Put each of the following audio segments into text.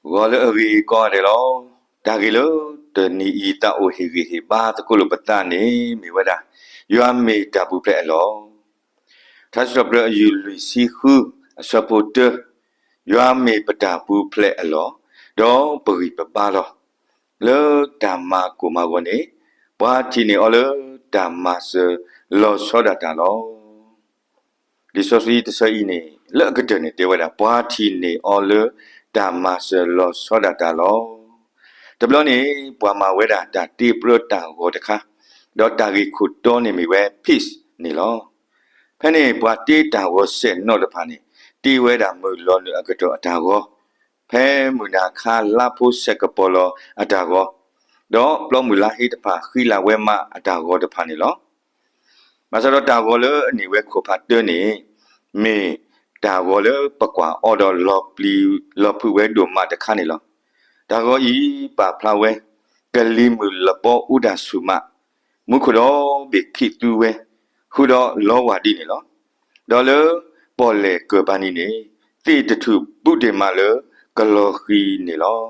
ဂီၤလၢအဂ့ၤကိးဂၤဒဲးလီၤ. တၢ်ဂ့ၢ်လၢတနံၤအံၤ သးအိၣ်ဟ့ၣ်ဂံၢ်ဟ့ၣ်ဘါသကိးလိာ်ပသးန့ၣ် မ့ၢ်ဝဲဒၣ် ယွၤမ့ၢ်တၢ်ပူၤဖျဲးအလီၢ်. ထါစံးထီၣ်ပတြၢၤ အယုၢ်လွံၢ်ဆံဃု အဆၢဖိတၢ, ယွၤမ့ၢ်ပတၢ်ပူၤဖျဲးအလီၢ်, ဒီးပဂံၢ်ပဘါလီၤ. လၢတၢ်မၤကိၢ်မၤဂီၤန့ၣ် ပှၤထံၣ်န့ၢ်အီၤလၢတၢ်မၤစၢၤလီၤဆီဒၣ်တၢ်လီၤ. လံာ်စီဆှံတဆၢအံၤန့ၣ် လၢအကတၢၢ်န့ၣ်တဲဝဲဒၣ် ပှၤထံၣ်န့ၢ်အီၤလၢတၢ်မၤစၢၤလီၤဆီဒၣ်တၢ်လီၤ. တဘျီန့ၣ် ပှၤမၤဝဲဒၣ်တၢ်တ့ပြၢတၢ်ဂီၤတခါ, ဒီးတၢ်ဂ့ၢ်ခိၣ်တီန့ၣ်မ့ၢ်ဝဲ peace န့ၣ်လီၤ. ဖဲန့ၣ် ပှၤတ့တၢ်ဂီၤစဲၣ်နီၣ်တဖၣ်န့ၣ် တ့ဝဲဒၣ်မုၢ်လီၤနုာ်အကတီၢ်အတၢ်ဂီၤ, ဖဲမုၢ်နၤခါလါဖိစဲးကပီၤလီၤအတၢ်ဂီၤ, ဒီးပျီမုၢ်လါဟ့တဖၣ်ဃံလၤဝဲမးအတၢ်ဂီၤတဖၣ်န့ၣ်လီၤ. ဘၣ်ဆၣ်ဒီးတၢ်ဂီၤလၢအန့ၢ်ဝဲခိၣ်ဖးတၢန့ၣ် မ့ၢ်တၢ်ဂီၤလၢပကွၢ်အီၤဒီးလီၤပျံၤလီၤဖုးဝဲဒိၣ်မးတခါန့ၣ်လီၤ. တၢ်ဂီၤအံၤပာ်ဖျါဝဲ ကလံၤမုၢ်လပီအိၣ်တၢ်ဆူၣ်မး, မူခိၣ်ဒီဘ့ၣ်ခံးသူဝဲ, ဃုာ်ဒီးလီဝၢ်ဒံးန့ၣ်လီၤ. ဒီးလၢပီၣ်လဲၣ်ကၢၢ်ပၤနံၤန့ၣ် သ့ၣ်တထူၣ်ဘူးတ့ၢ်မးလၢကလီၤဃံၤန့ၣ်လီၤ.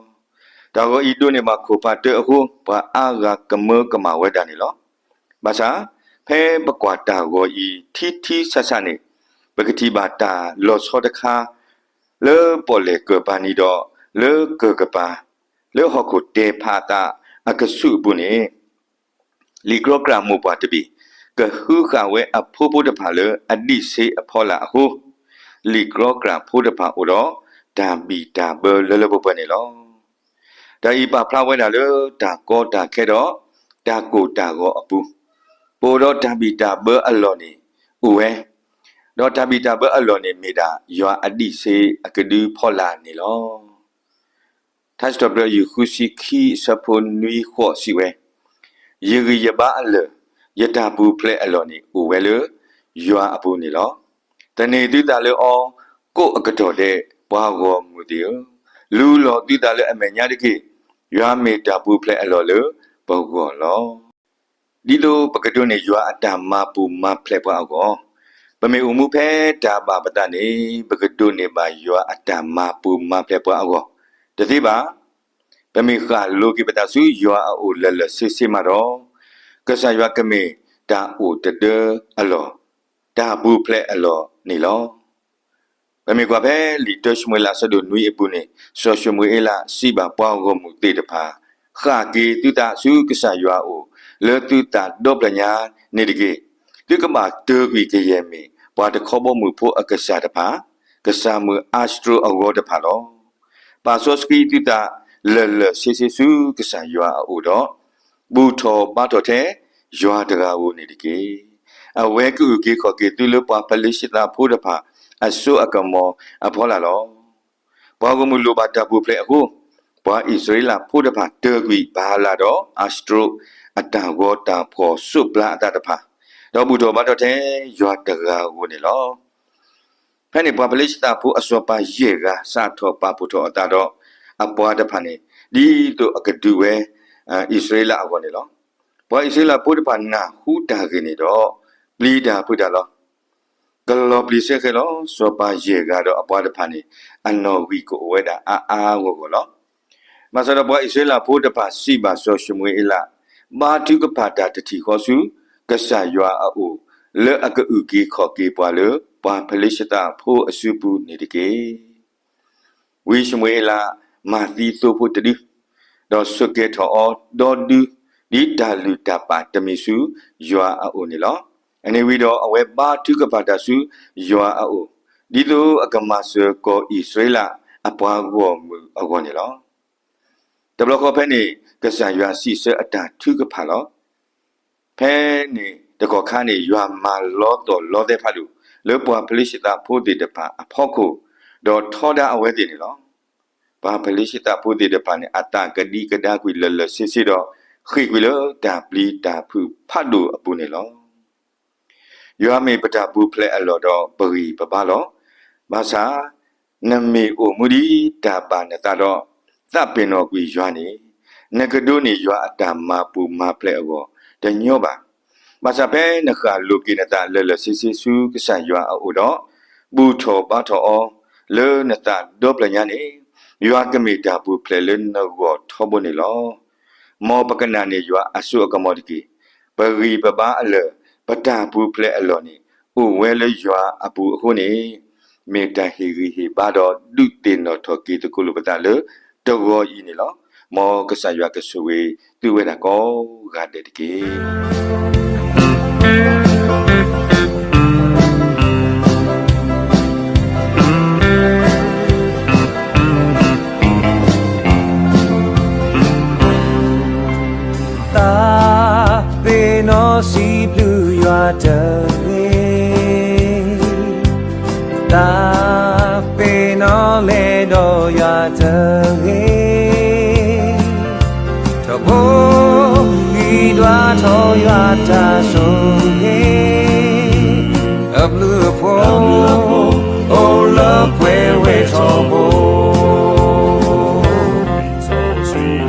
တၢ်ဂီၤအံၤဒိးန့ၢ်ဘၣ်ခိၣ်ဖးတၢအဃိ ပှၤအါဂၤကမၢကမၣ်ဝဲဒၣ်န့ၣ်လီၤ. ဘၣ်ဆၣ် ဖဲပကွၢ်တၢ်ဂီၤအံၤထံထံဆးဆးန့ၣ် ပကထံၣ်ဘၣ်တၢ်လီၤဆီတခါ လၢပီၣ်လဲၣ်ကၢၢ်ပၤနံၤဒီး လၢကၢၢ်ကပၤ လၢဟီၣ်ခိၣ်တဲဖးသးအကဆူးအပူၤန့ၣ် လံာ်ကြီကြၣ်မိၢ်ပှၢ်တဘ့ၣ် ကဟုဃာ်ဝဲအဖိဖိတဖၣ်လၢအဒံးဆှံအဖီလာ်အဃိ လံာ်ကြီကြၣ်ဖိတဖၣ်အိၣ်ဒီး တၢ်ဘံၣ်တၢ်ဘၢလၢလၢပှဲၤပှဲၤန့ၣ်လီၤ. တၢ်အံၤပာ်ဖျါဝဲဒၣ်လၢတၢ်ကီတၢ်ခဲဒီး တၢ်ကိၢ်တၢ်ဂီၤအပူၤ ပအိၣ်ဒီးတၢ်ဘံၣ်တၢ်ဘၢအလီၢ်န့ၣ်အိၣ်ဝဲ, ဒီးတၢ်ဘံၣ်တၢ်ဘၢအလီၢ်န့ၣ်မ့ၢ်ဒၣ် ယွၤအဒံးဆှံအကဒုဖီလာ်န့ၣ်လီၤ. ထါစံးထီၣ်ပတြၢၤ ယုၢ်ဃုဆံခံ အဆၢဖိနွံဃိးစံးဝဲ, ယဂံၢ်ယဘါအလၢၢ်, ယတၢ်ပူၤဖျဲးအလီၢ်န့ၣ် အိၣ်ဝဲလၢယွၤအပူၤန့ၣ်လီၤ. သန့ၤသုသးလၢအီၤ ကိးအကတီၢ်ဒဲး ပှၤဂီၢ်မုၢ်သ့ၣ်ဧၢ, လူလီၤသုသးလၢအမဲာ်ညါတက့ၢ်. ယွၤမ့ၢ်တၢ်ပူၤဖျဲးအလီၢ်လၢပဂီၢ်လီၤ. ဒ်သိးပကဒိးန့ၢ်ယွၤအတၢ်မၤပူၤမၤဖျဲးပှၤအဂီၢ်, ပမ့ၢ်အိၣ်မူဖဲတၢ်ဘၣ်ပသးန့ၣ် ပကဒိးန့ၢ်ဘၣ်ယွၤအတၢ်မၤပူၤမၤဖျဲးပှၤအဂီၢ်, တသ့ဘၣ်. ပမ့ၢ်ဃၣ်လိၤက့ၤပသးဆူယွၤအအိၣ်လၢာ်လၢာ်ဆ့ဆ့မးဒီး, ကစၢ်ယွၤကမ့ၢ်တၢ်အိၣ်တဒၢအလီၢ်, တၢ်ပူၤဖျဲးအလီၢ်န့ၣ်လီၤ. ပမ့ၢ်ကွၢ်ဖဲလံာ်တၢၡမူၤအ့လး အဆၢဒိၣ်နွံအပူၤန့ၣ် စီၤၡမူၤအ့လးစံးဘၣ်ပှၤဂီၢ်မုၢ်သ့ၣ်တဖၣ်, ဃၣ်က့ၤသုသးဆူကစၢ်ယွၤအအိၣ်, လၢသုသးဒီဖျၢၣ်ညါန့ၣ်တက့ၢ်. သုကဘၣ်တၢၢ်ကွံာ်ကယဲၢ်မ့ၢ် ပှၤတခီဘီမုၢ်ဖိအကစၢ်တဖၣ်, ကစၢ်မုၢ်အၤစတြိၤအဂီၤတဖၣ်လီၤ. ပာ်စီဆှံသုသးလၢာ်လၢာ်ဆ့ဆ့ဆူကစၢ်ယွၤအအိၣ်ဒီး ဘူၣ်ထီၣ်ဘါထီၣ်ထဲယွၤတဂၤဧိၤန့ၣ်တက့ၢ်. အဝဲကအုၣ်က့ၤခီၣ်က့ၤသုလၢပှၤဖလ့ၡသးဖိတဖၣ်အစိအကမီၤအဖီလာ်လီၤ. ပှၤဂီၢ်မုၢ်လိၣ်ဘၣ်တၢ်ပူၤဖျဲးအဃိ, ပှၤအံၣ်စရ့လးဖိတဖၣ်တၢၢ်ကွံာ်ဘၤလးဒီးအၤစတြိၤ အတၢ်ဂီၤတၢ်ဖှီၣ်စိးပျၤအသးတဖၣ်, ဒီးဘူၣ်ထီၣ်ဘါထီၣ်ထဲယွၤတဂၤဧိၤန့ၣ်လီၤ. ဖဲန့ၣ်ပှၤဖလ့ၡသးဖိအစီၤပၤယဲၢ်ဂၤ စးထီၣ်ပာ်ဖှိၣ်ထီၣ်အသးဒီး အပှၤတဖၣ်န့ၣ် ဒ်သိးအကဒုးဝဲ အံၣ်စရ့လးအဂီၢ်န့ၣ်လီၤ. ပှၤအံၣ်စရ့လးဖိတဖၣ်နၢ်ဟူတၢ်ဂ့ၢ်န့ၣ်ဒီး ပျံၤတၢ်ဖုးတၢ်လီၤ. ကလီၤပျံၤစ့ၢ်ကီးလီၤ. စီၤပၤယဲၢ်ဂၤဒီးအပှၤတဖၣ်န့ၣ် အနီၣ်ဂံၢ်ကအိၣ်ဝဲဒၣ်အါအါဂီၢ်ဂီၢ်လီၤ. ဘၣ်ဆၣ်ဒီးပှၤအံၣ်စရ့လးဖိတဖၣ်စံးဘၣ်စီၤၡမူၤအ့လး, ဘါထုကဖၣ်တၢ်တထံၣ်ဃီဆူ ကစၢ်ယွၤအအိၣ် လၢအကအုၣ်က့ၤခီၣ်က့ၤပှၤလၢ ပှၤဖလ့ၡသးဖိအစုပူၤန့ၣ်တက့ၢ်. ဝံၡမူၤအ့လးမၤသံသိဖိတဒု, ဒီးဆိးကဲထီၣ်အီၤဒီဒု, ဒ်တၢ်လုၢ်တၢ်ပာ်တမံၤဆူယွၤအအိၣ်န့ၣ်လီၤ. အန့ၣ်ဝံၤဒီး အဝဲဘါထုကဖၣ်တၢ်ဆူယွၤအအိၣ်, ဒ်သိးအကမၤစၢၤကီၢ်အံၣ်စရ့လးအပှၤဂီၢ်မုၢ်အဂီၢ်န့ၣ်လီၤ. တဘျီဃီဖဲန့ၣ် ကစၢ်ယွၤစံးဆၢအတၢ်ထုကဖၣ်လီၤ. ဖဲန့ၣ်တကီၢ်ခါန့ၣ် ယွၤမၤလီသီၣ်လီသဲဖးဒိၣ် လၢပှၤဖလ့ၡသးဖိသ့ၣ်တဖၣ်အဖီခိၣ်, ဒီးထီဒါအဝဲသ့ၣ်န့ၣ်လီၤ. ပှၤဖလ့ၡသးဖိသ့ၣ်တဖၣ်န့ၣ် အသးကဒံကဒါကွံာ်လၢာ်လၢာ်ဆ့ဆ့ဒီး ဃ့ၢ်ကွံာ်လၢတၢ်ပျံၤတၢ်ဖုးဖးဒိၣ်အပူၤန့ၣ်လီၤ. ယွၤမ့ၢ်ပတၢ်ပူၤဖျဲးအလီၢ်ဒီးပဂံၢ်ပဘါလီၤ. ဘၣ်ဆၣ် နမ့ၢ်အိၣ်မူဒ်တၢ်ဘၣ်နသးဒီး သးပ့ၤနီၣ်ကွံာ်ယွၤန့ၣ် နကဒိးန့ၢ်ယွၤအတၢ်မၤပူၤမၤဖျဲးအဂီၢ်တညီဘၣ်. ဘၣ်ဆၣ်ဖဲနဃၣ်လိၤက့ၤနသးလၢာ်လၢာ်ဆ့ဆ့ဆူကစၢ်ယွၤအအိၣ်ဒီး ဘူၣ်ထီၣ်ဘါထီၣ်အီၤ လၢနသးဒီဖျၢၣ်ညါန့ၣ် ယွၤကမ့ၢ်တၢ်ပူၤဖျဲးလၢနဂီၢ်ထီဘိန့ၣ်လီၤ. မ်ပကနာ်န့ၢ်ယွၤအစိအကမီၤတက့ၢ်. ပဂံၢ်ပဘါအလၢာ်, ပတၢ်ပူၤဖျဲးအလီၢ်န့ၣ် အိၣ်ဝဲလၢယွၤအပူၤအဃိန့ၣ်, မ့ၢ်တၢ်ဟ့ၣ်ဂံၢ်ဟ့ၣ်ဘါဒီးဒုးသ့ၣ်နီၣ်ထီၣ်က့ၤသကိးလိာ်ပသးလၢတဂီၤအံၤန့ၣ်လီၤ. မ်ကစၢ်ယွၤကဆိၣ်ဂ့ၤသုဝဲဒၣ်ကိးဂၤဒဲးတက့ၢ်. သးပ့ၤနီၣ်စံးဘျုးယွၤတဂ့ၤ, သးပ့ၤနီၣ်လဲၤဒီးယွၤတဂ့ၤ, ထီဘိဂံၢ်ဒွးထီၣ်ယွၤတၢ်ဆိၣ်ဂ့ၤ, အဘျုးအဖှိၣ်အိၣ်လၢပှဲၤဝဲထီဘိ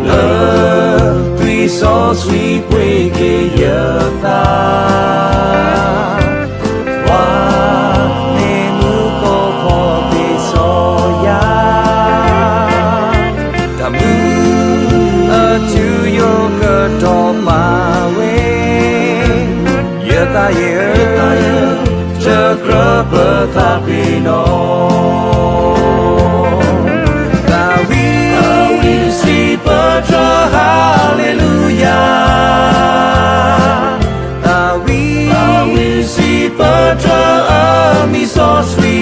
လၢသွံၣ်စီဆှံပှ့ၤက့ၤယသး, ပှၤမ့ၢ်မူခိၣ်ဖီၣ်သ့စီယၤ, တၢ်မူအထူအယိာ်ကတီၢ်ပာ်ဝဲ, ယသးယံၤဧၢ, တကြၢးပသးပ့ၤနီၣ် သးဝံၣ်စံးပတြၢၤ ဟၤလ့လူယၤ, သးဝံၣ်စံးပတြၢၤအမံၤစီဆှံ,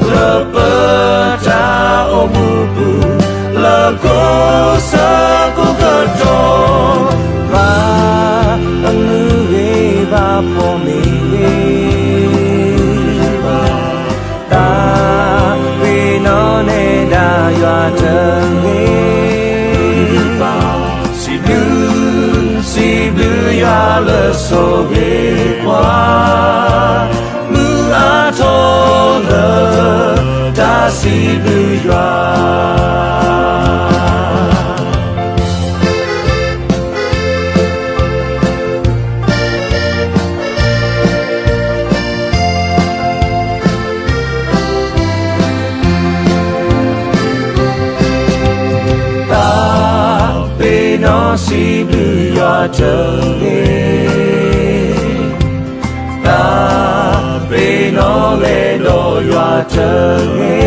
လၢပတၢ်အိၣ်မူပူၤ လၢကိးဆၢကိးကတီၢ်, ဘၣ်အမုၢ်ဂ့ၤဘၣ်ဖိမ့ၢ်ဂ့ၤ, သးပ့ၤနီၣ်နဲဒၣ်ယွၤတဂ့ၤ, စံးဘျုး စံးဘျုးယွၤလၢဆိၣ်ဂ့ၤပှၤ, မုၢ်အါထီၣ်လၢတၢ်စံးဘျုးယွၤ သးပ့ၤနီၣ်စံးဘျုးယွၤတဂ့ၤ, သးပ့ၤနီၣ်လဲၤဒီးယွၤတဂ့ၤ,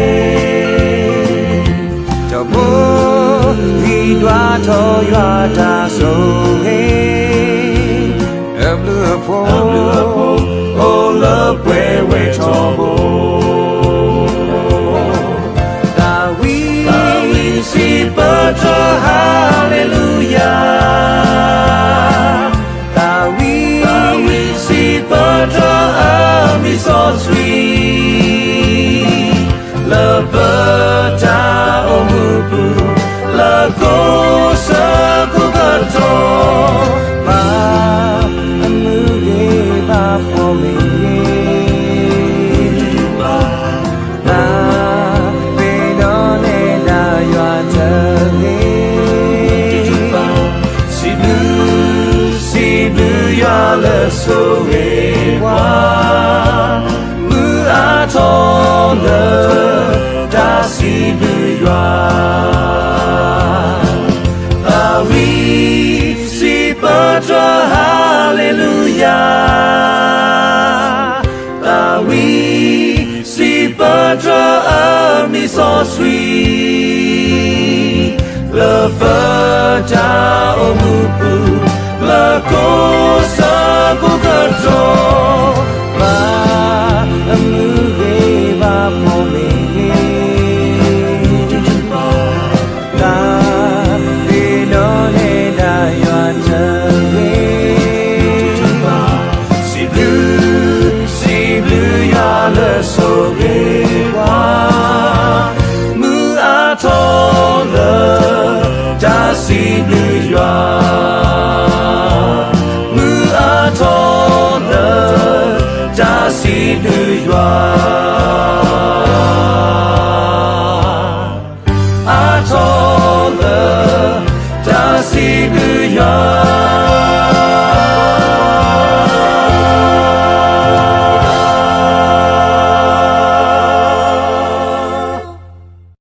ထီဘိဂံၢ်ဒွးထီၣ်ယွၤတၢ်ဆိၣ်ဂ့ၤ, အဘျုးအဖှိၣ်အိၣ်လၢပှဲၤဝဲထီဘိ သးဝံၣ်စံးပတြၢၤ ဟၤလ့လူယၤ, သးဝံၣ်စံးပတြၢၤအမံၤစီဆှံ, လၢပတၢ်အိၣ်မူပူၤ လၢကိးဆၢကိးကတီၢ်, ဘၣ်အမုၢ်ဂ့ၤဘၣ်ဖိမ့ၢ်ဂ့ၤ, သးပ့ၤနီၣ်နဲဒၣ်ယွၤတဂ့ၤ, စံးဘျုး စံးဘျုးယွၤလၢဆိၣ်ဂ့ၤပှၤ, မုၢ်အါထီၣ်လၢတၢ်စံးဘျုးယွၤ, သးဝံၣ်စံးပတြၢၤ ဟၤလ့လူယၤ, သးဝံၣ်စံးပတြၢၤအမံၤစီဆှံ, လၢပတၢ်အိၣ်မူပူၤ လၢကိး